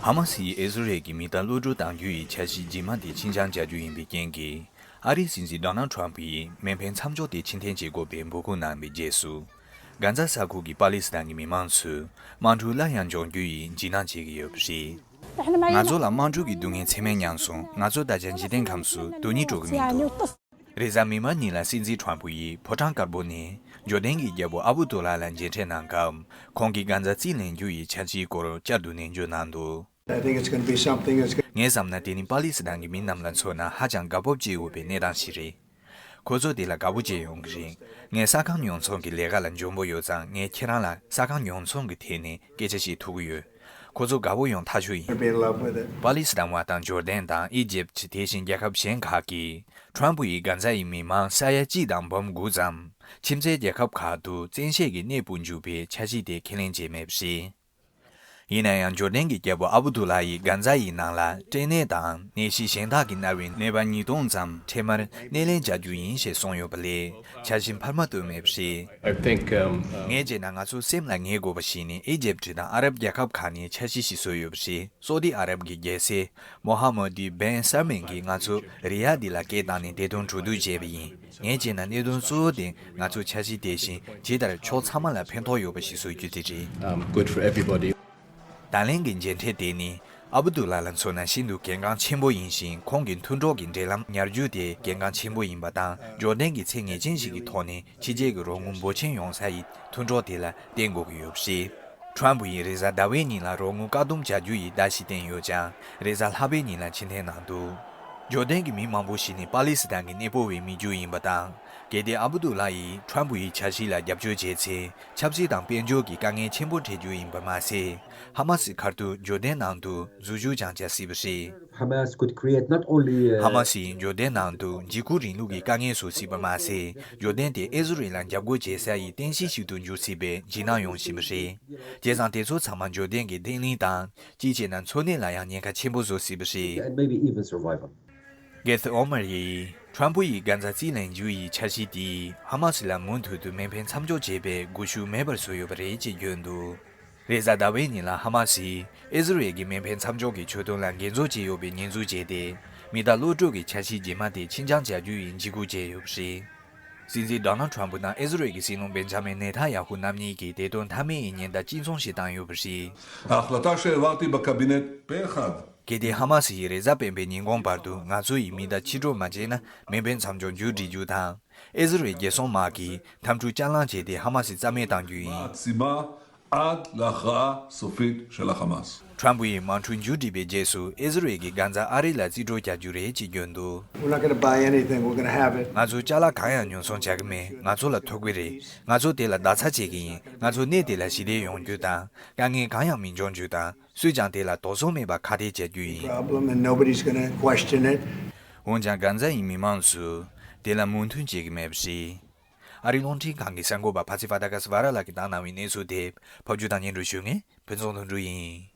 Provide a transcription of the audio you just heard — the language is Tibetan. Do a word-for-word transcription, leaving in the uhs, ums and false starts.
ཧ་མ་སི་ཡིས་ཨི་ཟི་རལ་གྱི་མི་གཏའ་གློད་གྲོལ་གཏང་རྒྱུ་ཡི་འཆར་གཞི་རྗེས་མ་དེ་ཕྱིར་འགྱངས་བྱ་རྒྱུ་ཡིན་པའི་རྐྱེན་གྱིས། ཨ་རིའི་སྲིད་འཛིན་ཌོ་ནལ་ཊམ་ཕུ་ཡིས་མེ་འཕེན་མཚམས་འཇོག་དེ་ཕྱིར་འཐེན་བྱེད་དགོས་པའི་འབོད་སྐུལ་གནང་བའི་རྗེས་སུ། གྷ་ཛ་ས་ཁུལ་གྱི་པ་ལི་སི་ཐན་གྱི་མི་མང་ཚོས་དམག་འཁྲུག་སླར་ཡང་འབྱུང་རྒྱུ་ཡི་འཇིགས་སྣང་བྱེད་ཀྱི་ཡོད་པ་རེད། ང་ཚོ་ལ་དམག་འཁྲུག་གི་སྡུག་བསྔལ་ཚད་མེད་མྱངས་སོང་། ང་ཚོ་ད་ཆ་འཇིག་རྟེན་ཁམས་སུ་སྡུག་བསྔལ་སྤྲོ་གི་མི་འདུག་རེས་གཟའ་མིག་དམར་ཉིན་ལ་སྲིད་འཛིན་ཊམ་ཕུ་ཡིས་ཕོ་བྲང་དཀར་པོ་ནས་འབྱོར་ལྡན་གྱི་རྒྱལ་པོ་ཨ་བུ་དུ་ལ་ལ་མཇལ་འཕྲད་གནང་སྐབས། ཁོང་གིས་གྷ་ཛ་རྩིས་ལེན་རྒྱུ་ཡི་འཆར་གཞིའི་སྐོར་བསྐྱར་དུ་ནན་བརྗོད་གནང་འདུག I think it's going to be something that's going ངས་བསམ་ན་དེ་ནི་པ་ལི་སི་ཐན་གྱི་མི་རྣམས་ལ་མཚོན་ན་ཧ་ཅང་དགའ་སྤོབས་སྐྱེ་འོས་པའི་གནས་སྟངས་ཤིག་རེད། ཁོ་ཚོ་དེ་ལ་དགའ་པོ་སྐྱེ་ཡོང་གི་རེད། ངས་ས་ཁང་ཉོ་ཚོང་གི་ལས་ཀ་ལ་འཇོན་པོ་ཡོད་ཙང་ངས་ཁྱེད་རང་ལ་ས་ཁང་ཉོ་ཚོང་གི་ཐད་ནས་སྐད་ཆ་བཤད་ཐུབ་ཀྱི་ཡོད། ཁོ་ཚོ་དགའ་པོ་ཡོང་ཐག་ཆོད་ཡིན། Be in love with it. པ་ལི་སི་ཐན་བ་དང་འབྱོར་ལྡན་དང་ཨི་ཇིབ་དེ་བཞིན་རྒྱལ་ཁབ་གཞན་ཁག་གིས་ཊམ་ཕུ་ཡིས་གྷ་ཛ་ཡི་མི་མང་ས་ཡ་གཅིག་དང་འབུམ་དགུ་ཙམ་ཁྱིམ་མཚེས་རྒྱལ་ཁབ་ཁག་ཏུ་བཙན་ཤེད་ཀྱིས་གནས་སྤོ་འཇུག་པའི་འཆར་གཞི་དེ་ཁས་ལེན་བྱས་མེད་པ་རེད། ཡིན་ན་ཡང་འབྱོར་ལྡན་གྱི་རྒྱལ་པོ་ཨ་བུ་དུ་ལ་ཡིས་གྷ་ཛ་ཡི་ནང་ལ་སྐྲན་ནད་དང་ནད་གཞི་གཞན་དག་གིས་མནར་བའི་ནད་པ་ཉིས་སྟོང་ཙམ་འཕྲལ་མར་སྣེ་ལེན་བྱ་རྒྱུ་ཡིན་ཞེས་གསུངས་ཡོད་པ་ལས་འཆར་གཞི་འཕར་མ་བཏོན་མེད་པ་རེད། I think, um, uh, ངས་བྱས་ན་ང་ཚོ་སེམས་ལ་ངེས་དགོས་པ་ཞིག་ནི་ཨི་ཇིབ་དང་ཨ་རབ་རྒྱལ་ཁབ་ཁག་ནས་འཆར་གཞི་ཞིག་བཟོས་ཡོད་པ་རེད། སོ་ཏི་ཨ་རབ་ཀྱི་རྒྱལ་སྲས་མོ་ཧ་མ་དུ་བན་སལ་མན་གྱིས་ང་ཚོ་རི་ཡ་དི་ལ་སྐད་བཏང་ནས་བདེ་དོན་གྲོས་བསྡུར་བྱས་པ་ཡིན། ངས་བྱས་ན་གནད་དོན་གཙོ་བོ་དེ་ང་ཚོའི་འཆར་གཞི་དེ་བཞིན་ཇི་ལྟར་ཕྱོགས་ཚང་མ་ལ་ཕན་ཐོགས་ཡོད་པ་ཞིག་བཟོ་རྒྱུ་དེ་རེད། Um, good for everybody. ད་ལན་གྱི་མཇལ་འཕྲད་དེ་ནི་ཨ་བུ་དུ་ལ་ལ་མཚོན་ན་ཤིན་ཏུ་གལ་འགངས་ཆེན་པོ་ཡིན་ཞིང་ཁོང་གི་མཐུན་གྲོགས་ཀྱི་འབྲེལ་ལམ་ཉར་རྒྱུ་དེ་གལ་འགངས་ཆེན་པོ་ཡིན་པ་དང་འབྱོར་ལྡན་གྱི་ཚད་ངེས་ཅན་ཞིག་གི་ཐོག་ནས་ཕྱི་རྒྱལ་གྱི་རོགས་དངུལ་འབོར་ཆེན་ཡོང་ས་ཡི་མཐུན་གྲོགས་དེ་ལ་བརྟེན་དགོས་ཀྱི་ཡོད་པ་རེད། ཊམ་ཕུ་ཡིས་རེས་གཟའ་ཟླ་བའི་ཉིན་ལ་རོགས་དངུལ་བཀག་སྡོམ་བྱ་རྒྱུ་ཡི་བརྡ་ཞིག་བསྟན་ཡོད་ཀྱང་རེས་གཟའ་ལྷག་པའི་ཉིན་ལ་ཕྱིར་འཐེན་གནང་འདུག་འབྱོར་ལྡན་གྱི་མི་མང་པོ་ཞིག་ནི་པ་ལི་སི་ཐན་གྱི་གནས་སྤོ་བའི་མི་རྒྱུ་ཡིན་པ་དང་། གལ་ཏེ་ཨ་བུ་དུ་ལ་ཡིས་ཊམ་ཕུ་ཡི་འཆར་གཞི་ལ་རྒྱབ་སྐྱོར་བྱས་ཚེ་ཆབ་སྲིད་དང་དཔལ་འབྱོར་གྱི་དཀའ་ངལ་ཆེན་པོ་འཕྲད་རྒྱུ་ཡིན་པ་མ་ཟད། ཧ་མ་སི་ཁ་ཐུག་འབྱོར་ལྡན་ནང་དུ་འཛུལ་ཞུགས་ཀྱང་བྱ་སྲིད་པ་རེད། Hamas could create not only, uh, ཧ་མ་སིས་འབྱོར་ལྡན་ནང་དུ་འཇིགས་སྐུལ་རིང་ལུགས་ཀྱི་དཀའ་ངལ་བཟོ་སྲིད་པ་མ་ཟད། འབྱོར་ལྡན་དེ་ཨི་ཟི་རེལ་ལ་འཇབ་རྒོལ་བྱེད་ས་ཡི་རྟེན་གཞི་ཞིག་ཏུ་འགྱུར་སྲིད་པའི་འཇིགས་སྣང་ཡོང་བཞིན་པ་རེད། བྱས་ཙང་དེ་ཚོ་ཚང་མ་འབྱོར་ལྡན་གྱི་བརྟན་ལྷིང་དང་། གཅིག་བྱས་ན་འཚོ་གནས་ལ་ཡང་ཉེན་ཁ་ཆེན་པོ་བཟོ་སྲིད་པ་རེད། And maybe even survival. གེ་ཐི་ཨོ་མར་ཡིས་ཊམ་ཕུ་ཡིས་གྷ་ཛ་རྩིས་ལེན་རྒྱུ་ཡི་འཆར་གཞི་དེས་ཧ་མ་སི་ལ་མུ་མཐུད་དུ་མེ་འཕེན་མཚམས་འཇོག་བྱེད་པའི་སྒུལ་ཤུགས་མེད་པར་བཟོས་ཡོད་པ་རེད་ཅེས་བརྗོད་འདུག་རེས་གཟའ་ཟླ་བའི་ཉིན་ལ་ཧ་མ་སིས་ཨི་ཟི་རེལ་གྱི་མེ་འཕེན་མཚམས་འཇོག་གི་ཆོད་དོན་ལ་འགལ་འཛུགས་བྱས་ཡོད་པའི་ཉེས་འཛུགས་བྱས་ཏེ། མི་གཏའ་གློད་གྲོལ་གྱི་འཆར་གཞི་རྗེས་མ་དེ་ཕྱིར་འགྱངས་བྱ་རྒྱུ་ཡི་འཇིགས་སྐུལ་བྱས་ཡོད་པ་རེད། སྲིད་འཛིན་ཌོ་ནལ་ཊམ་ཕུ་དང་ཨི་ཟི་རེལ་གྱི་སྲིད་བློན་བེན་ཇ་མིན་ནེ་ཐན་ཡ་ཧུ་རྣམ་གཉིས་ཀྱིས་བདེ་དོན་མཐའ་མའི་ཉེན་བརྡ་གཅིག་མཚུངས་ཤིག་བཏང་ཡོད་པ་རེད། ההחלטה שהעברתי בקבינט פה אחד. གལ་ཏེ་ཧ་མ་སི་ཡིས་རེས་གཟའ་སྤེན་པའི་ཉིན་གུང་བར་དུ་ང་ཚོ་ཡི་མི་གཏའ་ཕྱིར་སྤྲོད་མ་བྱས་ན་མེ་འཕེན་མཚམས་འཇོག་མཇུག་སྒྲིལ་རྒྱུ་དང་། ཨི་ཟི་རེལ་རྒྱལ་སྲུང་དམག་གིས་འཐབ་འཁྲུག་བསྐྱར་ལངས་བྱས་ཏེ་ཧ་མ་སི་རྩ་མེད་གཏང་རྒྱུ་ཡིན། עצימה עד להכרעה סופית של החמאס. ཊམ་ཕུ་ཡིས་དམག་འཁྲུག་མཇུག་སྒྲིལ་བའི་རྗེས་སུ་ཨི་ཟི་རེལ་གྱིས་གྷ་ཛ་ཨ་རི་ལ་རྩིས་སྤྲོད་བྱ་རྒྱུ་རེད་ཅེས་བརྗོད་འདུག We're not going to buy anything. We're going to have it. ང་ཚོས་ཅ་ལག་གང་ཡང་ཉོ་ཚོང་བྱ་གི་མེད། ང་ཚོ་ལ་ཐོབ་ཀྱི་རེད། ང་ཚོ་དེ་ལ་བདག་རྩ་བྱེད་ཀྱི་ཡིན། ང་ཚོ་གནས་དེ་ལ་ཞི་བདེ་ཡོང་རྒྱུ་དང་། དཀའ་ངལ་གང་ཡང་མི་འབྱུང་རྒྱུ་དང་། སུས་ཀྱང་དེ་ལ་དོགས་ཟོན་མེད་པར་ཁ་གཏད་བྱ་རྒྱུ་ཡིན། Problem and nobody's going to question it. འོན་ཀྱང་གྷ་ཛ་ཡི་མི་མང་ཚོས་དེ་ལ་མོས་མཐུན་བྱེད་ཀྱི་མེད་པ་རེད། ཨ་རིའི་རླུང་འཕྲིན་ཁང་གི་གསར་འགོད་པ་ཕ་སི་ཧྥ་ད་ག་སི་ཝ་ར་ལགས་ཀྱིས་བཏང་གནང་བའི་གནས་ཚུལ་དེ་ཕབ་སྒྱུར་དང་སྙན་སྒྲོན་ཞུ་མཁན་ཕུན་ཚོགས་དོན་གྲུབ་ཡིན།